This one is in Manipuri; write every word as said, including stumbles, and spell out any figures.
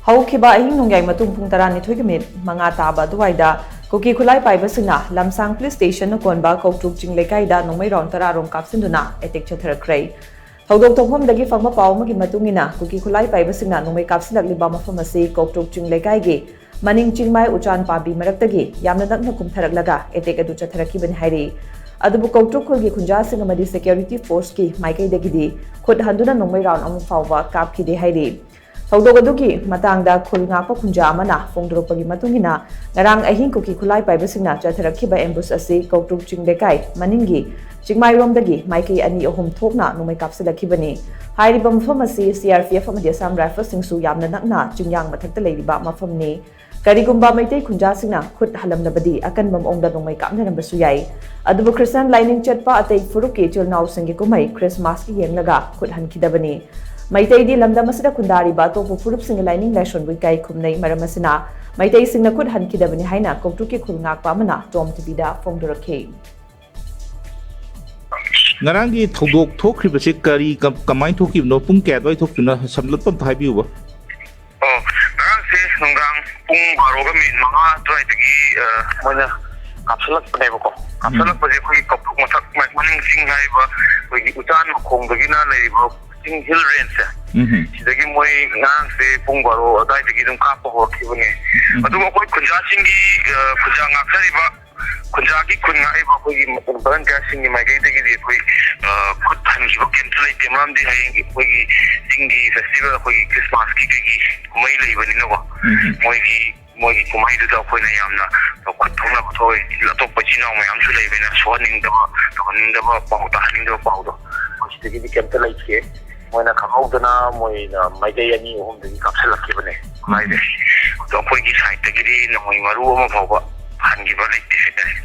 ꯍꯧꯈꯤꯕ ꯑꯍꯤꯡ ꯅꯣꯡꯌꯥꯏ ꯃꯇꯨꯡ ꯄꯨꯡ ꯇꯔꯥꯅꯤꯊꯣꯏꯒꯤ ꯃꯤꯅꯤꯠ ꯃꯉꯥ ꯇꯥꯕ ꯑꯗꯨꯋꯥꯏꯗ ꯀꯨꯀꯤ ꯈꯨꯠꯂꯥꯏ ꯄꯥꯏꯕꯁꯤꯡꯅ ꯂꯝꯁꯥꯡ ꯄꯨꯂꯤꯁ ꯁ꯭ꯇꯦꯁꯟꯅ ꯀꯣꯟꯕ ꯀꯧꯇ꯭ꯔꯨꯛ ꯆꯤꯡ ꯂꯩꯀꯥꯏꯗ ꯅꯣꯡꯃꯩ ꯔꯥꯎꯟ ꯇꯔꯥ ꯔꯣꯝ ꯀꯥꯞꯁꯤꯟꯗꯨꯅ ꯑꯦꯇꯦꯛ ꯆꯠꯊꯔꯛꯈ꯭ꯔꯦ꯫ ꯊꯧꯗꯣꯛ ꯊꯣꯛꯐꯝꯗꯒꯤ ꯐꯪꯕ ꯄꯥꯎ ꯑꯃꯒꯤ ꯃꯇꯨꯡ ꯏꯟꯅ, ꯀꯨꯀꯤ ꯈꯨꯠꯂꯥꯏ ꯄꯥꯏꯕꯁꯤꯡꯅ ꯅꯣꯡꯃꯩ ꯀꯥꯞꯁꯤꯜꯂꯛꯂꯤꯕ ꯃꯐꯝ ꯑꯁꯤ ꯀꯧꯇ꯭ꯔꯨꯛ ꯆꯤꯡ ꯂꯩꯀꯥꯏꯒꯤ ꯃꯅꯤꯡ ꯆꯤꯡꯃꯥꯏ ꯎꯆꯥꯟ ꯄꯥꯝꯕꯤ ꯃꯔꯛꯇꯒꯤ ꯌꯥꯝꯅ ꯅꯛꯅ ꯀꯨꯝꯊꯔꯛꯂꯒ ꯑꯦꯇꯦꯛ ꯑꯗꯨ ꯆꯠꯊꯔꯛꯈꯤꯕꯅꯤ ꯍꯥꯏꯔꯤ꯫ ꯑꯗꯨꯕꯨ ꯀꯧꯇ꯭ꯔꯨꯛ ꯈꯨꯜꯒꯤ ꯈꯨꯟꯖꯥꯁꯤꯡ ꯑꯃꯗꯤ ꯁꯦꯀ꯭ꯌꯨꯔꯤꯇꯤ ꯐꯣꯔꯁꯀꯤ ꯃꯥꯏꯀꯩꯗꯒꯤꯗꯤ ꯈꯨꯠ ꯍꯟꯗꯨꯅ ꯅꯣꯡꯃꯩ ꯔꯥꯎꯟ ꯑꯃ ꯐꯥꯎꯕ ꯀꯥꯞꯈꯤꯗꯦ ꯍꯥꯏꯔꯤ꯫ ꯊꯧꯗꯣꯛ ꯑꯗꯨꯒꯤ ꯃꯇꯥꯡꯗ ꯈꯨꯜ ꯉꯥꯛꯄ ꯈꯨꯟꯖꯥ ꯑꯃꯅ ꯐꯣꯡꯗꯣꯔꯛꯄꯒꯤ ꯃꯇꯨꯡ ꯏꯟꯅ, ꯉꯔꯥꯡ ꯑꯍꯤꯡ ꯀꯨꯀꯤ ꯈꯨꯠꯂꯥꯏ ꯄꯥꯏꯕꯁꯤꯡꯅ ꯆꯠꯊꯔꯛꯈꯤꯕ ꯑꯦꯝꯕꯨꯁ ꯑꯁꯤ ꯀꯧꯇ꯭ꯔꯨꯛ ꯆꯤꯡ ꯂꯩꯀꯥꯏ ꯃꯅꯤꯡꯒꯤ ꯆꯤꯡꯃꯥꯏꯔꯣꯝꯗꯒꯤ ꯃꯥꯏꯀꯩ ꯑꯅꯤ ꯑꯍꯨꯝ ꯊꯣꯛꯅ ꯅꯣꯡꯃꯩ ꯀꯥꯞꯁꯤꯜꯂꯛꯈꯤꯕꯅꯤ꯫ ꯍꯥꯏꯔꯤꯕ ꯃꯐꯝ ꯑꯁꯤ ꯁꯤ ꯑꯥꯔ ꯄꯤ ꯑꯦꯐ ꯑꯃꯗꯤ ꯑꯁꯥꯝ ꯔꯥꯏꯐꯜꯁꯤꯡꯁꯨ ꯌꯥꯝꯅ ꯅꯛꯅ ꯆꯤꯡꯌꯥꯡ ꯃꯊꯛꯇ ꯂꯩꯔꯤꯕ ꯃꯐꯝꯅꯤ꯫ ꯀꯔꯤꯒꯨꯝꯕ ꯃꯩꯇꯩ ꯈꯨꯟꯖꯥꯁꯤꯡꯅ ꯈꯨꯠ ꯍꯜꯂꯝꯂꯕꯗꯤ ꯑꯀꯟꯕ ꯃꯑꯣꯡꯗ ꯅꯣꯡꯃꯩ ꯀꯥꯞꯅꯔꯝꯕꯁꯨ ꯌꯥꯏ꯫ ꯑꯗꯨꯕꯨ ꯈ꯭ꯔꯤꯁꯇꯥꯟ ꯂꯥꯏꯅꯤꯡ ꯆꯠꯄ ꯑꯇꯩ ꯐꯨꯔꯨꯞꯀꯤ ꯏꯆꯤꯜ ꯏꯅꯥꯎꯁꯤꯡꯒꯤ ꯀꯨꯝꯍꯩ ꯈ꯭ꯔꯤꯁꯃꯥꯁꯀꯤ ꯌꯦꯡꯂꯒ ꯈꯨꯠ ꯍꯟꯈꯤꯗꯕꯅꯤ꯫ ꯃꯩꯇꯩꯗꯤ ꯂꯝꯗꯝ ꯑꯁꯤꯗ ꯈꯨꯟꯗꯥꯔꯤꯕ ꯑꯇꯣꯞꯄ ꯐꯨꯔꯨꯞꯁꯤꯡꯒꯤ ꯂꯥꯏꯅꯤꯡ ꯂꯥꯏꯁꯣꯟꯕꯨ ꯏꯀꯥꯏ ꯈꯨꯝꯅꯩ꯫ ꯃꯔꯝ ꯑꯁꯤꯅ ꯃꯩꯇꯩꯁꯤꯡꯅ ꯈꯨꯠ ꯍꯟꯈꯤꯗꯕꯅꯤ ꯍꯥꯏꯅ ꯀꯧꯇ꯭ꯔꯨꯛꯀꯤ ꯈꯨꯜ ꯉꯥꯛꯄ ꯑꯃꯅ ꯇꯣꯝ ꯇꯤꯚꯤꯗ ꯐꯣꯡꯗꯣꯔꯛꯈꯤ꯫ ꯉꯔꯥꯡꯒꯤ ꯊꯧꯗꯣꯛ ꯊꯣꯛꯈ꯭ꯔꯤꯕꯁꯦ ꯀꯔꯤ, ꯀ-, ꯀꯃꯥꯏꯅ ꯊꯣꯛꯈꯤꯕꯅꯣ? ꯄꯨꯡ ꯀꯌꯥ ꯑꯗꯨꯋꯥꯏ ꯊꯣꯛꯈꯤꯕꯅꯣ? ꯁꯝꯂꯞꯄ ꯑꯝꯇ ꯍꯥꯏꯕꯤꯌꯨꯕ꯫ ꯑꯣ, ꯉꯔꯥꯡꯁꯦ ꯅꯨꯡꯗꯥꯡ ꯄꯨꯡ ꯕꯥꯔꯣꯒ ꯃꯤꯅꯤꯠ ꯃꯉꯥ ꯑꯗꯨꯋꯥꯏꯗꯒꯤ, ꯑ, ꯃꯣꯏꯅ ꯀꯥꯞꯁꯤꯜꯂꯛꯄꯅꯦꯕꯀꯣ꯫ ꯀꯥꯞꯁꯤꯜꯂꯛꯄꯁꯦ ꯑꯩꯈꯣꯏꯒꯤ ꯀꯧꯇ꯭ꯔꯨꯛ ꯃꯊꯛ ꯃ-, ꯃꯅꯤꯡ ꯆꯤꯡ ꯍꯥꯏꯔꯤꯕ ꯑꯩꯈꯣꯏꯒꯤ ꯎꯆꯥꯟ ꯃꯈꯣꯡꯗꯒꯤꯅ ꯂꯩꯔꯤꯕ ꯆꯤꯡ ꯍꯤꯜ ꯔꯦꯟꯖꯁꯦ, ꯎꯝ ꯁꯤꯗꯒꯤ ꯃꯣꯏ ꯉꯔꯥꯡꯁꯦ ꯄꯨꯡ ꯕꯥꯔꯣ ꯑꯗꯨꯋꯥꯏꯗꯒꯤ ꯑꯗꯨꯝ ꯀꯥꯞꯄ ꯍꯧꯔꯛꯈꯤꯕꯅꯦ꯫ ꯎꯝ꯫ ꯑꯗꯨꯕꯨ ꯑꯩꯈꯣꯏ ꯈꯨꯟꯖꯥꯁꯤꯡꯒꯤ, ꯑ, ꯈꯨꯟꯖꯥ ꯉꯥꯛꯆꯔꯤꯕ, ꯈꯨꯟꯖꯥꯒꯤ ꯈꯨꯟ ꯉꯥꯛꯏꯕ ꯑꯩꯈꯣꯏꯒꯤ ꯚꯣꯂꯟꯇꯤꯌꯥꯔꯁꯤꯡꯒꯤ ꯃꯥꯏꯀꯩꯗꯒꯤꯗꯤ ꯑꯩꯈꯣꯏ, ꯑ, ꯈꯨꯠ ꯍꯟꯈꯤꯕ ꯀꯩꯝꯇ ꯂꯩꯇꯦ꯫ ꯃꯔꯝꯗꯤ ꯍꯌꯦꯡ ꯑꯩꯈꯣꯏꯒꯤ ꯆꯤꯡꯒꯤ ꯐꯦꯁꯇꯤꯚꯦꯜ, ꯑꯩꯈꯣꯏꯒꯤ ꯈ꯭ꯔꯤꯁꯃꯥꯁꯀꯤ ꯀꯩꯒꯤ ꯀꯨꯝꯍꯩ ꯂꯩꯕꯅꯤꯅꯀꯣ, ꯎꯝ꯫ ꯃꯣꯏꯒꯤ, ꯃꯣꯏꯒꯤ ꯀꯨꯝꯍꯩꯗꯨꯗ ꯑꯩꯈꯣꯏꯅ ꯌꯥꯝꯅ ꯈꯨꯠ ꯊꯣꯛꯅꯕ ꯊꯣꯛꯑꯦ꯫ ꯑꯇꯣꯞꯄ ꯏꯆꯤꯟ ꯏꯅꯥꯎ ꯃꯌꯥꯝꯁꯨ ꯂꯩꯕꯅꯤꯅ ꯁꯣꯛꯍꯟꯅꯤꯡꯗꯕ, ꯇꯧꯍꯟꯅꯤꯡꯗꯕ ꯄꯥꯎ, ꯇꯥꯍꯟꯅꯤꯡꯗꯕ ꯄꯥꯎꯗꯣ ꯑꯩꯈꯣꯏ ꯁꯤꯗꯒꯤꯗꯤ ꯀꯩꯝꯇ ꯂꯩꯇꯦ꯫ ꯃꯣꯏꯅ ꯈꯪꯍꯧꯗꯅ ꯃꯣꯏꯅ ꯃꯥꯏꯀꯩ ꯑꯅꯤ ꯑꯍꯨꯝꯗꯒꯤ ꯀꯥꯞꯁꯤꯜꯂꯛꯈꯤꯕꯅꯦ ꯈꯨꯠꯂꯥꯏꯁꯦ꯫ ꯑꯗꯣ ꯑꯩꯈꯣꯏꯒꯤ ꯁꯥꯏꯠꯇꯒꯤꯗꯤ ꯅꯣꯡꯃꯩ ꯃꯔꯨ ꯑꯃ ꯐꯥꯎꯕ ꯍꯟꯈꯤꯕ ꯂꯩꯇꯦ ꯍꯥꯏꯇꯥꯔꯦ꯫